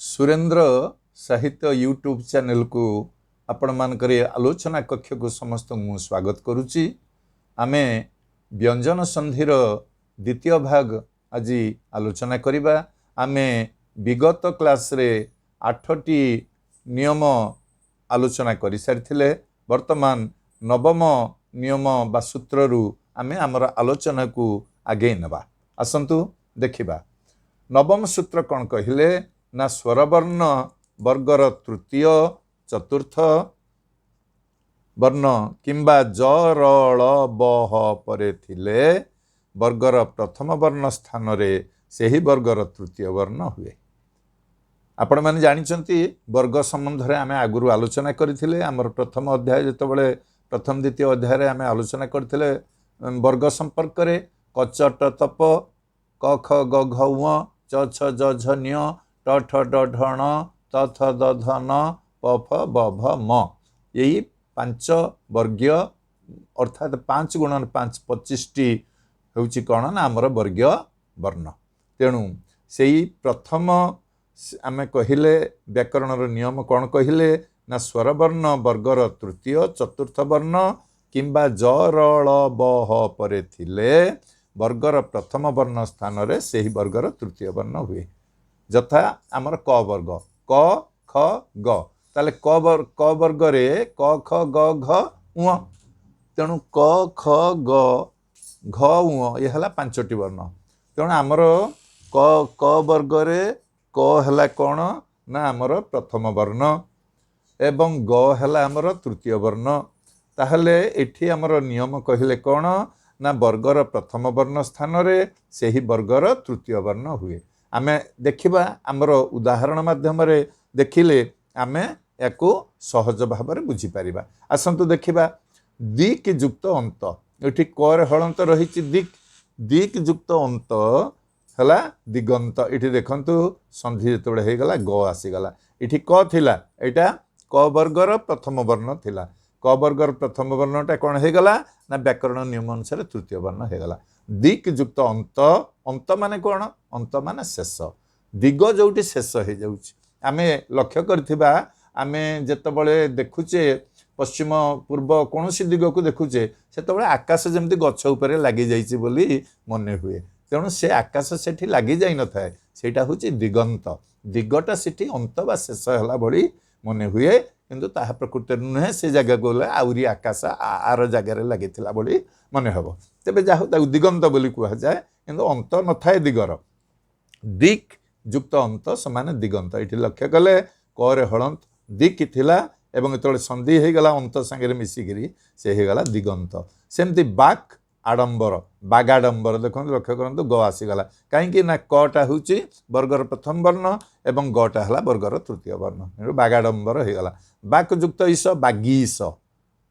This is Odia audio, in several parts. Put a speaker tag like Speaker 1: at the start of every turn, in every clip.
Speaker 1: ସୁରେନ୍ଦ୍ର ସାହିତ୍ୟ ୟୁଟ୍ୟୁବ୍ ଚ୍ୟାନେଲକୁ ଆପଣମାନଙ୍କର ଏ ଆଲୋଚନା କକ୍ଷକୁ ସମସ୍ତଙ୍କୁ ମୁଁ ସ୍ୱାଗତ କରୁଛି। ଆମେ ବ୍ୟଞ୍ଜନ ସନ୍ଧିର ଦ୍ୱିତୀୟ ଭାଗ ଆଜି ଆଲୋଚନା କରିବା। ଆମେ ବିଗତ କ୍ଲାସ୍ରେ 8ଟି ନିୟମ ଆଲୋଚନା କରିସାରିଥିଲେ। ବର୍ତ୍ତମାନ ନବମ ନିୟମ ବା ସୂତ୍ରରୁ ଆମେ ଆମର ଆଲୋଚନାକୁ ଆଗେଇ ନେବା। ଆସନ୍ତୁ ଦେଖିବା ନବମ ସୂତ୍ର କ'ଣ କହିଲେ ନା, ସ୍ୱରବର୍ଣ୍ଣ ବର୍ଗର ତୃତୀୟ ଚତୁର୍ଥ ବର୍ଣ୍ଣ କିମ୍ବା ଜ ର ଳ ବ ହ ପରେ ଥିଲେ ବର୍ଗର ପ୍ରଥମ ବର୍ଣ୍ଣ ସ୍ଥାନରେ ସେହି ବର୍ଗର ତୃତୀୟ ବର୍ଣ୍ଣ ହୁଏ। ଆପଣମାନେ ଜାଣିଛନ୍ତି, ବର୍ଗ ସମ୍ବନ୍ଧରେ ଆମେ ଆଗରୁ ଆଲୋଚନା କରିଥିଲେ। ଆମର ପ୍ରଥମ ଅଧ୍ୟାୟ ଯେତେବେଳେ, ପ୍ରଥମ ଦ୍ୱିତୀୟ ଅଧ୍ୟାୟରେ ଆମେ ଆଲୋଚନା କରିଥିଲେ ବର୍ଗ ସମ୍ପର୍କରେ। କ ଚ ଟ ତପ, କ ଖ ଗ ଘ ଉଁ, ଚ ଛ ଜ ଝ ନ୍ୟ, ଟ ଠ ଡ ଢ ଣ, ତ ଥ ଦ ଧ ନ, ପ ଫ ବ ଭ ମ, ଏଇ 5 ବର୍ଗୀୟ, ଅର୍ଥାତ୍ 5 ଗୁଣନ 5 25ଟି ହେଉଛି କ'ଣ ନା ଆମର ବର୍ଗୀୟ ବର୍ଣ୍ଣ। ତେଣୁ ସେଇ ପ୍ରଥମ ଆମେ କହିଲେ, ବ୍ୟାକରଣର ନିୟମ କ'ଣ କହିଲେ ନା, ସ୍ୱରବର୍ଣ୍ଣ ବର୍ଗର ତୃତୀୟ ଚତୁର୍ଥ ବର୍ଣ୍ଣ କିମ୍ବା ଜ ର ଳ ବ ହ ପରେ ଥିଲେ ବର୍ଗର ପ୍ରଥମ ବର୍ଣ୍ଣ ସ୍ଥାନରେ ସେହି ବର୍ଗର ତୃତୀୟ ବର୍ଣ୍ଣ ହୁଏ। ଯଥା ଆମର କ ବର୍ଗ, କ ଖ ଗ, ତାହେଲେ କ ବର୍ଗରେ କ ଖ ଗ ଘ ଉଁ, ତେଣୁ କ ଖ ଗ ଘ ଉଁ ଏ ହେଲା 5ଟି ବର୍ଣ୍ଣ। ତେଣୁ ଆମର କ ବର୍ଗରେ କ ହେଲା କ'ଣ ନା ଆମର ପ୍ରଥମ ବର୍ଣ୍ଣ ଏବଂ ଗ ହେଲା ଆମର ତୃତୀୟ ବର୍ଣ୍ଣ। ତାହେଲେ ଏଠି ଆମର ନିୟମ କହିଲେ କ'ଣ ନା, ବର୍ଗର ପ୍ରଥମ ବର୍ଣ୍ଣ ସ୍ଥାନରେ ସେହି ବର୍ଗର ତୃତୀୟ ବର୍ଣ୍ଣ ହୁଏ। ଆମେ ଦେଖିବା, ଆମର ଉଦାହରଣ ମାଧ୍ୟମରେ ଦେଖିଲେ ଆମେ ୟାକୁ ସହଜ ଭାବରେ ବୁଝିପାରିବା। ଆସନ୍ତୁ ଦେଖିବା। ଦିକ୍ ଯୁକ୍ତ ଅନ୍ତ, ଏଠି କରେ ହଳନ୍ତ ରହିଛି ଦିକ୍, ଦିକ୍ ଯୁକ୍ତ ଅନ୍ତ ହେଲା ଦିଗନ୍ତ। ଏଠି ଦେଖନ୍ତୁ, ସନ୍ଧି ଯେତେବେଳେ ହେଇଗଲା ଗ ଆସିଗଲା। ଏଠି କ ଥିଲା, ଏଇଟା କ ବର୍ଗର ପ୍ରଥମ ବର୍ଣ୍ଣ ଥିଲା। କ ବର୍ଗର ପ୍ରଥମ ବର୍ଣ୍ଣଟା କ'ଣ ହେଇଗଲା ନା ବ୍ୟାକରଣ ନିୟମ ଅନୁସାରେ ତୃତୀୟ ବର୍ଣ୍ଣ ହେଇଗଲା। ଦିକ୍ ଯୁକ୍ତ ଅନ୍ତ, ଅନ୍ତ ମାନେ କ'ଣ? ଅନ୍ତ ମାନେ ଶେଷ, ଦିଗ ଯେଉଁଠି ଶେଷ ହେଇଯାଉଛି। ଆମେ ଲକ୍ଷ୍ୟ କରିଥିବା, ଆମେ ଯେତେବେଳେ ଦେଖୁଛେ ପଶ୍ଚିମ ପୂର୍ବ କୌଣସି ଦିଗକୁ ଦେଖୁଛେ, ସେତେବେଳେ ଆକାଶ ଯେମିତି ଗଛ ଉପରେ ଲାଗିଯାଇଛି ବୋଲି ମନେ ହୁଏ। ତେଣୁ ସେ ଆକାଶ ସେଠି ଲାଗି ଯାଇନଥାଏ, ସେଇଟା ହେଉଛି ଦିଗନ୍ତ। ଦିଗଟା ସେଠି ଅନ୍ତ ବା ଶେଷ ହେଲା ଭଳି ମନେ ହୁଏ, କିନ୍ତୁ ତାହା ପ୍ରକୃତରେ ନୁହେଁ। ସେ ଜାଗାକୁ ଗଲେ ଆହୁରି ଆକାଶ ଆର ଜାଗାରେ ଲାଗିଥିଲା ଭଳି ମନେ ହେବ। ତେବେ ଯାହା ହଉ, ତାକୁ ଦିଗନ୍ତ ବୋଲି କୁହାଯାଏ, କିନ୍ତୁ ଅନ୍ତ ନଥାଏ ଦିଗର। ଦିକ୍ ଯୁକ୍ତ ଅନ୍ତ ସମାନ ଦିଗନ୍ତ। ଏଠି ଲକ୍ଷ୍ୟ କଲେ କରେ ହଳନ୍ତ ଦିକ୍ ଥିଲା ଏବଂ ଯେତେବେଳେ ସନ୍ଧି ହେଇଗଲା ଅନ୍ତ ସାଙ୍ଗରେ ମିଶିକିରି ସେ ହେଇଗଲା ଦିଗନ୍ତ। ସେମିତି ବାକ୍ ଆଡ଼ମ୍ବର, ବାଗାଡ଼ମ୍ବର, ଦେଖନ୍ତୁ ଲକ୍ଷ୍ୟ କରନ୍ତୁ ଗ ଆସିଗଲା। କାହିଁକି ନା କଟା ହେଉଛି ବର୍ଗର ପ୍ରଥମ ବର୍ଣ୍ଣ ଏବଂ ଗଟା ହେଲା ବର୍ଗର ତୃତୀୟ ବର୍ଣ୍ଣ, ତେଣୁ ବାଗାଡ଼ମ୍ବର ହେଇଗଲା। ବାକ୍ ଯୁକ୍ତ ଇସ ବାଗୀଶ,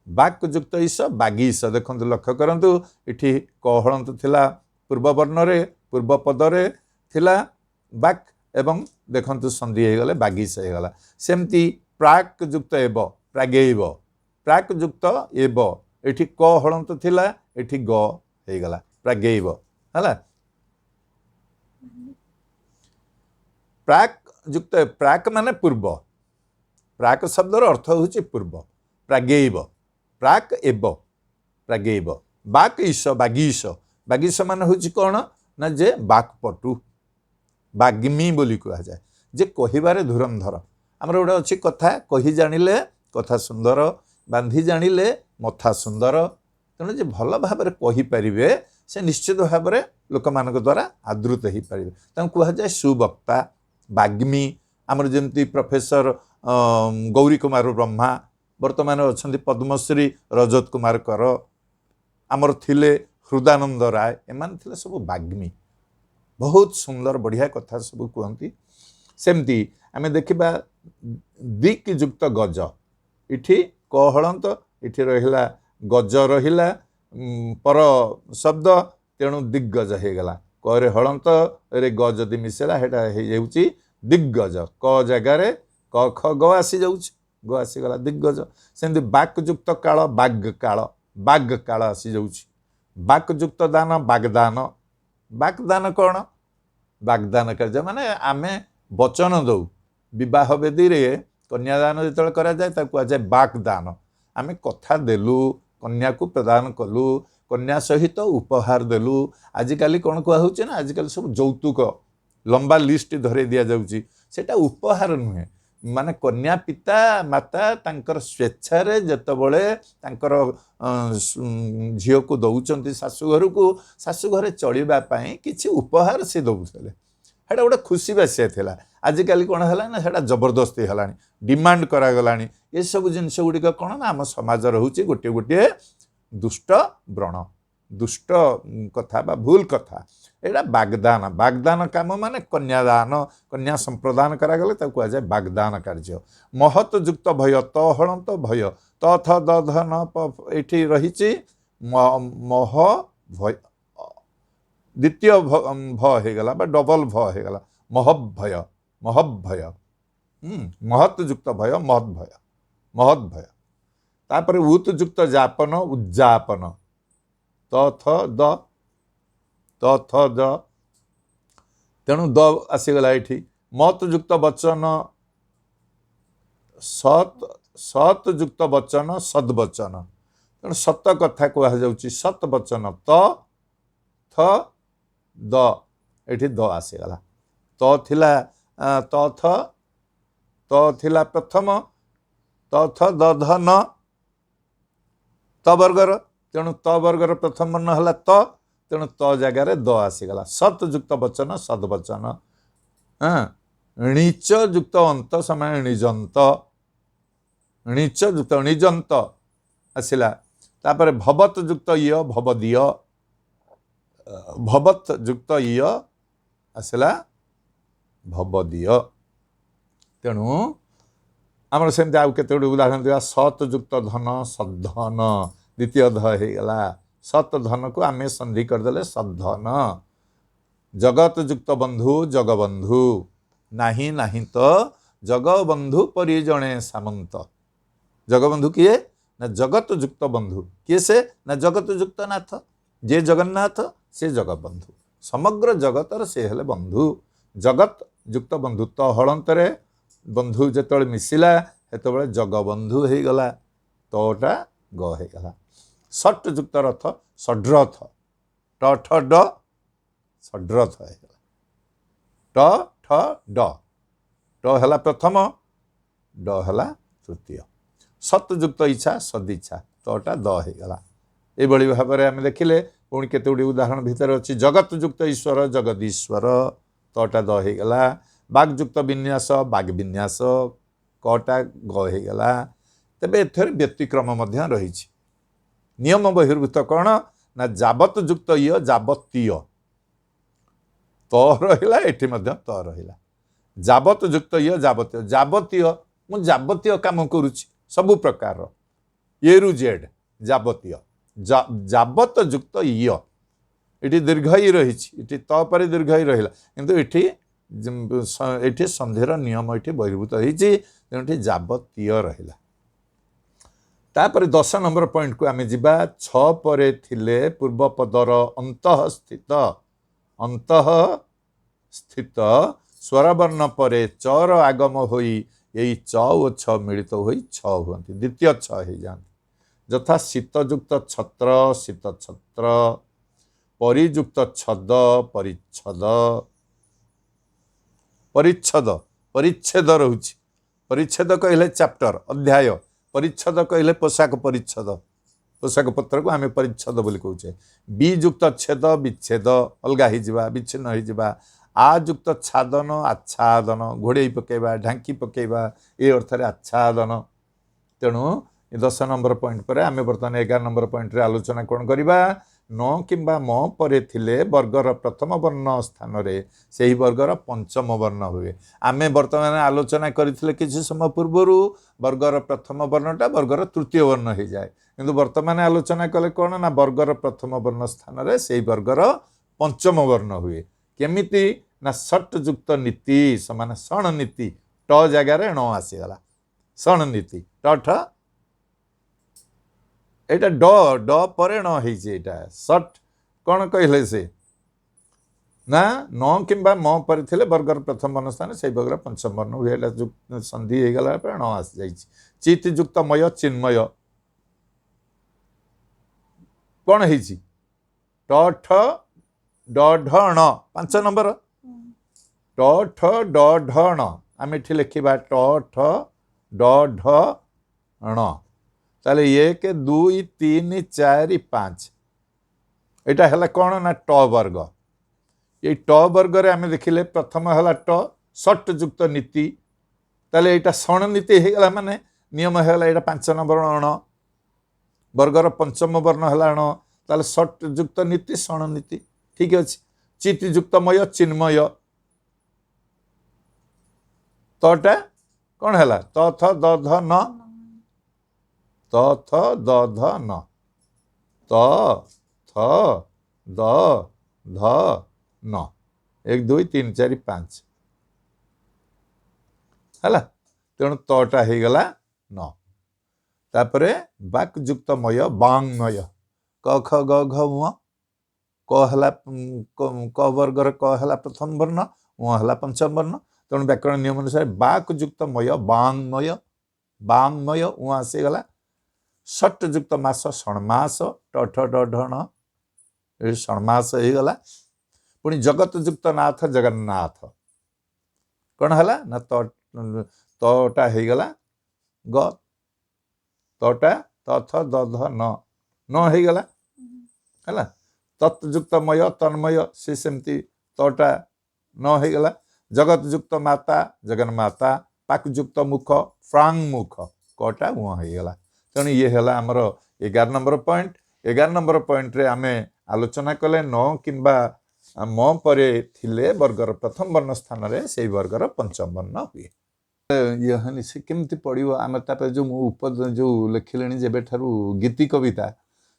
Speaker 1: ବାକ୍ ଯୁକ୍ତ ଇସ ବାଗୀଶ। ଦେଖନ୍ତୁ ଲକ୍ଷ୍ୟ କରନ୍ତୁ, ଏଠି କ ହଳନ୍ତ ଥିଲା ପୂର୍ବ ବର୍ଣ୍ଣରେ, ପୂର୍ବ ପଦରେ ଥିଲା ବାକ୍, ଏବଂ ଦେଖନ୍ତୁ ସନ୍ଧି ହେଇଗଲେ ବାଗୀଶ ହେଇଗଲା। ସେମିତି ପ୍ରାକ୍ ଯୁକ୍ତ ଏବ ପ୍ରାଗେଇବ, ପ୍ରାକ୍ ଯୁକ୍ତ ଏବ, ଏଠି କ ହଳନ୍ତ ଥିଲା, ଏଠି ଗ ହେଇଗଲା, ପ୍ରାଗେଇବ ହେଲା। ପ୍ରାକ୍ ଯୁକ୍ତ, ପ୍ରାକ୍ ମାନେ ପୂର୍ବ, ପ୍ରାକ୍ ଶବ୍ଦର ଅର୍ଥ ହେଉଛି ପୂର୍ବ, ପ୍ରାଗେଇବ, ପ୍ରାକ୍ ଏବ ପ୍ରାଗେଇବ। ବାକ୍ ଇସ ବାଗୀଶ, ବାଗୀଶ ମାନେ ହେଉଛି କ'ଣ ନା ଯେ ବାକ୍ପଟୁ, ବାଗ୍ମୀ ବୋଲି କୁହାଯାଏ, ଯେ କହିବାରେ ଧୁରନ୍ଧର। ଆମର ଗୋଟେ ଅଛି କଥା, କହି ଜାଣିଲେ କଥା ସୁନ୍ଦର, ବାନ୍ଧି ଜାଣିଲେ ମଥା ସୁନ୍ଦର। ତେଣୁ ଯେ ଭଲ ଭାବରେ କହିପାରିବେ ସେ ନିଶ୍ଚିତ ଭାବରେ ଲୋକମାନଙ୍କ ଦ୍ୱାରା ଆଦୃତ ହେଇପାରିବେ। ତାଙ୍କୁ କୁହାଯାଏ ସୁବକ୍ତା, ବାଗ୍ମୀ। ଆମର ଯେମିତି ପ୍ରଫେସର ଗୌରୀ କୁମାର ବ୍ରହ୍ମା, ବର୍ତ୍ତମାନ ଅଛନ୍ତି ପଦ୍ମଶ୍ରୀ ରଜତ କୁମାର କର, ଆମର ଥିଲେ ହୃଦାନନ୍ଦ ରାୟ, ଏମାନେ ଥିଲେ ସବୁ ବାଗ୍ମୀ, ବହୁତ ସୁନ୍ଦର ବଢ଼ିଆ କଥା ସବୁ କୁହନ୍ତି। ସେମିତି ଆମେ ଦେଖିବା ଦିକ୍ ଯୁକ୍ତ ଗଜ, ଏଠି କ ହଳନ୍ତ, ଏଠି ରହିଲା ଗଜ ରହିଲା ପର ଶବ୍ଦ, ତେଣୁ ଦିଗ୍ଗଜ ହେଇଗଲା। କରେ ହଳନ୍ତ ରେ ଗ ଯଦି ମିଶିଲା ସେଇଟା ହେଇଯାଉଛି ଦିଗ୍ଗଜ। କ ଜାଗାରେ କ ଖ ଗ ଆସିଯାଉଛି, ଗ ଆସିଗଲା ଦିଗ୍ଗଜ। ସେମିତି ବାକ୍ ଯୁକ୍ତ କାଳ ବାଗ୍ କାଳ, ବାଗ୍ କାଳ ଆସିଯାଉଛି। ବାକ୍ ଯୁକ୍ତ ଦାନ ବାଗଦାନ, ବାଗଦାନ କ'ଣ? ବାଗଦାନ କାର୍ଯ୍ୟ ମାନେ ଆମେ ବଚନ ଦଉ, ବିବାହ ବେଦୀରେ କନ୍ୟାଦାନ ଯେତେବେଳେ କରାଯାଏ ତାକୁ କୁହାଯାଏ ବାଗ୍ଦାନ। ଆମେ କଥା ଦେଲୁ, କନ୍ୟାକୁ ପ୍ରଦାନ କଲୁ, କନ୍ୟା ସହିତ ଉପହାର ଦେଲୁ। ଆଜିକାଲି କ'ଣ କୁହାହେଉଛି ନା, ଆଜିକାଲି ସବୁ ଯୌତୁକ ଲମ୍ବା ଲିଷ୍ଟ ଧରେଇ ଦିଆଯାଉଛି। ସେଇଟା ଉପହାର ନୁହେଁ। ମାନେ କନ୍ୟା ପିତା ମାତା ତାଙ୍କର ସ୍ୱେଚ୍ଛାରେ ଯେତେବେଳେ ତାଙ୍କର ଝିଅକୁ ଦେଉଛନ୍ତି ଶାଶୁଘରକୁ, ଶାଶୁଘରେ ଚଳିବା ପାଇଁ କିଛି ଉପହାର ସେ ଦେଉଥିଲେ, ସେଇଟା ଗୋଟେ ଖୁସି ବାସିଆ ଥିଲା। ଆଜିକାଲି କ'ଣ ହେଲା ନା, ସେଇଟା ଜବରଦସ୍ତି ହେଲାଣି, ଡିମାଣ୍ଡ କରାଗଲାଣି। ଏସବୁ ଜିନିଷ ଗୁଡ଼ିକ କ'ଣ ନା, ଆମ ସମାଜର ହେଉଛି ଗୋଟିଏ ଗୋଟିଏ ଦୁଷ୍ଟ ବ୍ରଣ, ଦୁଷ୍ଟ କଥା ବା ଭୁଲ କଥା। ଏଇଟା ବାଗଦାନ। ବାଗଦାନ କାମ ମାନେ କନ୍ୟାଦାନ, କନ୍ୟା ସମ୍ପ୍ରଦାନ କରାଗଲେ ତାକୁ କୁହାଯାଏ ବାଗଦାନ କାର୍ଯ୍ୟ। ମହତ ଯୁକ୍ତ ଭୟ, ତ ହଳନ୍ତ ଭୟ, ତ ଥ ଦ ଧ ନ ପ ଏଇଠି ରହିଛି ମହ ଭୟ, ଦ୍ୱିତୀୟ ଭ ହେଇଗଲା ବା ଡବଲ ଭ ହେଇଗଲା, ମହଭୟ, ମହଭୟ, ମହତ ଯୁକ୍ତ ଭୟ, ମହତ୍ ଭୟ, ମହତ୍ ଭୟ। ତାପରେ ଉତ୍ ଯୁକ୍ତ ଯାପନ, ଉଦ୍ଯାପନ, ତ ଥ ଦ, ତ ଥ ଦ, ତେଣୁ ଦ ଆସିଗଲା ଏଇଠି। ମତ ଯୁକ୍ତ ବଚନ, ସତ୍, ସତ୍ ଯୁକ୍ତ ବଚନ, ସଦ୍ବଚନ, ତେଣୁ ସତ କଥା କୁହାଯାଉଛି, ସତ୍ ବଚନ, ତ ଥ ଦ, ଏଠି ଦ ଆସିଗଲା। ତ ଥିଲା, ତ ଥ, ତ ଥିଲା ପ୍ରଥମ, ତ ଥ ଦ ଧ ନ, ତ ବର୍ଗର, ତେଣୁ ତ ବର୍ଗର ପ୍ରଥମ ବର୍ଣ୍ଣ ହେଲା ତ, ତେଣୁ ତ ଜାଗାରେ ଦ ଆସିଗଲା। ସତ୍ ଯୁକ୍ତ ବଚନ, ସଦ୍ବଚନ। ହଁ, ଣିଚ ଯୁକ୍ତ ଅନ୍ତ ସମାନ ଣିଜନ୍ତ, ଣିଚ ଯୁକ୍ତ ଣିଜନ୍ତ ଆସିଲା। ତାପରେ ଭବତ ଯୁକ୍ତ ଇୟ, ଭବଦୀୟ, ଭବତ ଯୁକ୍ତ ଇୟ ଆସିଲା ଭବଦୀୟ। ତେଣୁ ଆମର ସେମିତି ଆଉ କେତେ ଗୁଡ଼ିଏ ଉଦାହରଣ ଦେବା। ସତ୍ ଯୁକ୍ତ ଧନ, ସଦ୍ଧନ, ଦ୍ୱିତୀୟ ଧ ହେଇଗଲା। ସତ୍ ଧନକୁ ଆମେ ସନ୍ଧି କରିଦେଲେ ସଦ୍ଧନ। ଜଗତ ଯୁକ୍ତ ବନ୍ଧୁ, ଜଗବନ୍ଧୁ, ନାହିଁ ନାହିଁ ତ ଜଗବନ୍ଧୁ ପରି ଜଣେ ସାମନ୍ତ। ଜଗବନ୍ଧୁ କିଏ ନା, ଜଗତ ଯୁକ୍ତ ବନ୍ଧୁ। କିଏ ସେ ନା, ଜଗତ ଯୁକ୍ତ ନାଥ। ଯିଏ ଜଗନ୍ନାଥ ସେ ଜଗବନ୍ଧୁ, ସମଗ୍ର ଜଗତର ସେ ହେଲେ ବନ୍ଧୁ। ଜଗତ ଯୁକ୍ତ ବନ୍ଧୁ, ତ ହଳନ୍ତରେ ବନ୍ଧୁ ଯେତେବେଳେ ମିଶିଲା ସେତେବେଳେ ଜଗବନ୍ଧୁ ହେଇଗଲା, ତଟା ଗ ହେଇଗଲା। ଷଟ୍ ଯୁକ୍ତ ରଥ, ଷଡ଼୍ରଥ, ଟ ଠ ଡ, ଷଡ଼୍ରଥ ହେଇଗଲା। ଟ ଠ ଡ, ଟ ହେଲା ପ୍ରଥମ, ଡ ହେଲା ତୃତୀୟ। ସତ୍ ଯୁକ୍ତ ଇଚ୍ଛା, ସଦିଚ୍ଛା, ତଟା ଦ ହେଇଗଲା। ଏଇଭଳି ଭାବରେ ଆମେ ଦେଖିଲେ। ପୁଣି କେତେ ଗୁଡ଼ିଏ ଉଦାହରଣ ଭିତରେ ଅଛି। ଜଗତ ଯୁକ୍ତ ଈଶ୍ୱର, ଜଗଦୀଶ୍ୱର, ତଟା ଦ ହେଇଗଲା। ବାଗଯୁକ୍ତ ବିନ୍ୟାସ, ବାଗ ବିନ୍ୟାସ, କଟା ଗ ହେଇଗଲା। ତେବେ ଏଥିରେ ବ୍ୟତିକ୍ରମ ମଧ୍ୟ ରହିଛି। ନିୟମ ବହିର୍ଭୂତ କ'ଣ ନା, ଯାବତ ଯୁକ୍ତ ଇୟ, ଯାବତୀୟ, ତ ରହିଲା, ଏଠି ମଧ୍ୟ ତ ରହିଲା। ଯାବତ ଯୁକ୍ତ ଇୟ, ଯାବତୀୟ, ଯାବତୀୟ, ମୁଁ ଯାବତୀୟ କାମ କରୁଛି ସବୁ ପ୍ରକାରର, ଏରୁ ଜେଡ୍ ଯାବତୀୟ। ଯାବତ ଯୁକ୍ତ ଇୟ, ଏଠି ଦୀର୍ଘ ଇ ରହିଛି, ଏଠି ତ ପରେ ଦୀର୍ଘ ଇ ରହିଲା, କିନ୍ତୁ ଏଠି ସନ୍ଧିର ନିୟମ ଏଠି ବହିର୍ଭୂତ ହେଇଛି, ତେଣୁ ଏଠି ଯାବତୀୟ ରହିଲା। ତାପରେ 10 ନମ୍ବର ପଏଣ୍ଟକୁ ଆମେ ଯିବା। ଛଅ ପରେ ଥିଲେ ପୂର୍ବ ପଦର ଅନ୍ତଃସ୍ଥିତ, ଅନ୍ତଃସ୍ଥିତ ସ୍ୱରବର୍ଣ୍ଣ ପରେ ଚର ଆଗମ ହୋଇ ଏଇ ଚ ଓ ଛ ମିଳିତ ହୋଇ ଛ ହୁଅନ୍ତି, ଦ୍ୱିତୀୟ ଛ ହେଇଯାଆନ୍ତି। ଯଥା ଶୀତଯୁକ୍ତ ଛତ୍ର, ଶୀତ ଛତ୍ର, ପରିଯୁକ୍ତ ଛଦ, ପରିଚ୍ଛଦ, ପରିଚ୍ଛଦ, ପରିଚ୍ଛେଦ ରହୁଛି। ପରିଚ୍ଛେଦ କହିଲେ ଚାପ୍ଟର, ଅଧ୍ୟାୟ। ପରିଚ୍ଛଦ କହିଲେ ପୋଷାକ ପରିଚ୍ଛଦ, ପୋଷାକ ପତ୍ରକୁ ଆମେ ପରିଚ୍ଛଦ ବୋଲି କହୁଛେ। ବିଯୁକ୍ତ ଛେଦ, ବିଚ୍ଛେଦ, ଅଲଗା ହେଇଯିବା, ବିଚ୍ଛିନ୍ନ ହେଇଯିବା। ଆଯୁକ୍ତ ଛାଦନ, ଆଚ୍ଛାଦନ, ଘୋଡ଼େଇ ପକାଇବା, ଢାଙ୍କି ପକାଇବା, ଏ ଅର୍ଥରେ ଆଚ୍ଛାଦନ। ତେଣୁ 10 ନମ୍ବର ପଏଣ୍ଟ ପରେ ଆମେ ବର୍ତ୍ତମାନ 11 ନମ୍ବର ପଏଣ୍ଟରେ ଆଲୋଚନା କ'ଣ କରିବା? ନ କିମ୍ବା ମ ପରେ ଥିଲେ ବର୍ଗର ପ୍ରଥମ ବର୍ଣ୍ଣ ସ୍ଥାନରେ ସେହି ବର୍ଗର ପଞ୍ଚମ ବର୍ଣ୍ଣ ହୁଏ। ଆମେ ବର୍ତ୍ତମାନ ଆଲୋଚନା କରିଥିଲେ କିଛି ସମୟ ପୂର୍ବରୁ ବର୍ଗର ପ୍ରଥମ ବର୍ଣ୍ଣଟା ବର୍ଗର ତୃତୀୟ ବର୍ଣ୍ଣ ହେଇଯାଏ, କିନ୍ତୁ ବର୍ତ୍ତମାନ ଆଲୋଚନା କଲେ କ'ଣ ନା, ବର୍ଗର ପ୍ରଥମ ବର୍ଣ୍ଣ ସ୍ଥାନରେ ସେହି ବର୍ଗର ପଞ୍ଚମ ବର୍ଣ୍ଣ ହୁଏ। କେମିତି ନା, ଷଟ୍ ଯୁକ୍ତ ନୀତି ସମାନ ସଣ ନୀତି, ଟ ଜାଗାରେ ଣ ଆସିଗଲା, ସଣ ନୀତି, ଟ ଠ, ଏଇଟା ଡ, ଡ ପରେ ଣ ହେଇଛି। ଏଇଟା ଷଟ୍ କ'ଣ କହିଲେ ସେ ନା ନ କିମ୍ବା ମ ପରେ ଥିଲେ ବର୍ଗର ପ୍ରଥମ ବର୍ଣ୍ଣ ସ୍ଥାନ ସେଇ ବର୍ଗର ପଞ୍ଚମ ବର୍ଣ୍ଣ ହୁଏ। ଏଇଟା ସନ୍ଧି ହେଇଗଲା ପରେ ଣ ଆସିଯାଇଛି। ଚିତ୍ ଯୁକ୍ତ ମୟ ଚିନ୍ମୟ କ'ଣ ହେଇଛି? ଟ ଠ ଡ ଢ ଣ, 5 ନମ୍ବର। ଟ ଠ ଡ ଢ ଣ, ଆମେ ଏଠି ଲେଖିବା ଟ ଠ ଡ ଢ ଣ। ତାହେଲେ 1 2 3 4 5, ଏଇଟା ହେଲା କ'ଣ ନା ଟ ବର୍ଗ। ଏଇ ଟ ବର୍ଗରେ ଆମେ ଦେଖିଲେ ପ୍ରଥମ ହେଲା ଟ, ଷଟ୍ ଯୁକ୍ତ ନୀତି। ତାହେଲେ ଏଇଟା ଷଣ ନୀତି ହେଇଗଲା, ମାନେ ନିୟମ ହେଇଗଲା ଏଇଟା 5 ନମ୍ବର ଅଣ, ବର୍ଗର ପଞ୍ଚମ ବର୍ଣ୍ଣ ହେଲା ଅଣ। ତାହେଲେ ଷଟ୍ ଯୁକ୍ତ ନୀତି ଷଣ ନୀତି, ଠିକ ଅଛି। ଚିତ୍ ଯୁକ୍ତମୟ ଚିନ୍ମୟ, ତଟା କ'ଣ ହେଲା? ତ ଥ ଦ ଧ ନ, ତ ଥ ଦ ଧ ନ, ତ ଥ ଦ ଧ ନ, 1 2 3 4 5 ହେଲା। ତେଣୁ ତଟା ହେଇଗଲା ନ। ତାପରେ ବାକ୍ ଯୁକ୍ତମୟ ବାଙ୍ମୟ, କ ଖ ଗ ଘ ଉଁ, କ ହେଲା କ ବର୍ଗର କ ହେଲା ପ୍ରଥମ ବର୍ଣ୍ଣ, ଉଁ ହେଲା ପଞ୍ଚମ ବର୍ଣ୍ଣ। ତେଣୁ ବ୍ୟାକରଣ ନିୟମ ଅନୁସାରେ ବାକ୍ ଯୁକ୍ତମୟ ବାଙ୍ମୟ, ବାଙ୍ମୟ ଉଁ ଆସିଗଲା। ଷଟ୍ ଯୁକ୍ତ ମାସ ଷଣ୍ମାସ, ଟ ଠ ଡ ଢ ଣ, ଏ ଷଣ୍ମାସ ହେଇଗଲା। ପୁଣି ଜଗତ ଯୁକ୍ତ ନାଥ ଜଗନ୍ନାଥ, କ'ଣ ହେଲା ନା ତଟା ହେଇଗଲା ଗ, ତଟା ତ ଥ ଦ ଧ ନ, ନ ହେଇଗଲା ହେଲା। ତତ୍ ଯୁକ୍ତମୟ ତନ୍ମୟ, ସେ ସେମିତି ତଟା ନ ହେଇଗଲା। ଜଗତ ଯୁକ୍ତ ମାତା ଜଗନ୍ମାତା, ପାକ୍ ଯୁକ୍ତ ମୁଖ ପ୍ରାଙ୍ଗ ମୁଖ, କଟା ଉଁ ହେଇଗଲା। ତେଣୁ ଇଏ ହେଲା ଆମର 11 ନମ୍ବର ପଏଣ୍ଟ। 11 ନମ୍ବର ପଏଣ୍ଟରେ ଆମେ ଆଲୋଚନା କଲେ ନ କିମ୍ବା ମ ପରେ ଥିଲେ ବର୍ଗର ପ୍ରଥମ ବର୍ଣ୍ଣ ସ୍ଥାନରେ ସେଇ ବର୍ଗର ପଞ୍ଚମ ବର୍ଣ୍ଣ ହୁଏ। ଇଏ ହେନି ସେ କେମିତି ପଡ଼ିବ ଆମେ ତାପରେ ଯେଉଁ ମୁଁ ଉପ ଯେଉଁ ଲେଖିଲେଣି ଯେବେଠାରୁ ଗୀତି କବିତା,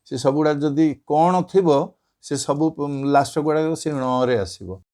Speaker 1: ସେ ସବୁଗୁଡ଼ା ଯଦି କ'ଣ ଥିବ ସେ ସବୁ ଲାଷ୍ଟ ଗୁଡ଼ାକ ସେ ଣରେ ଆସିବ।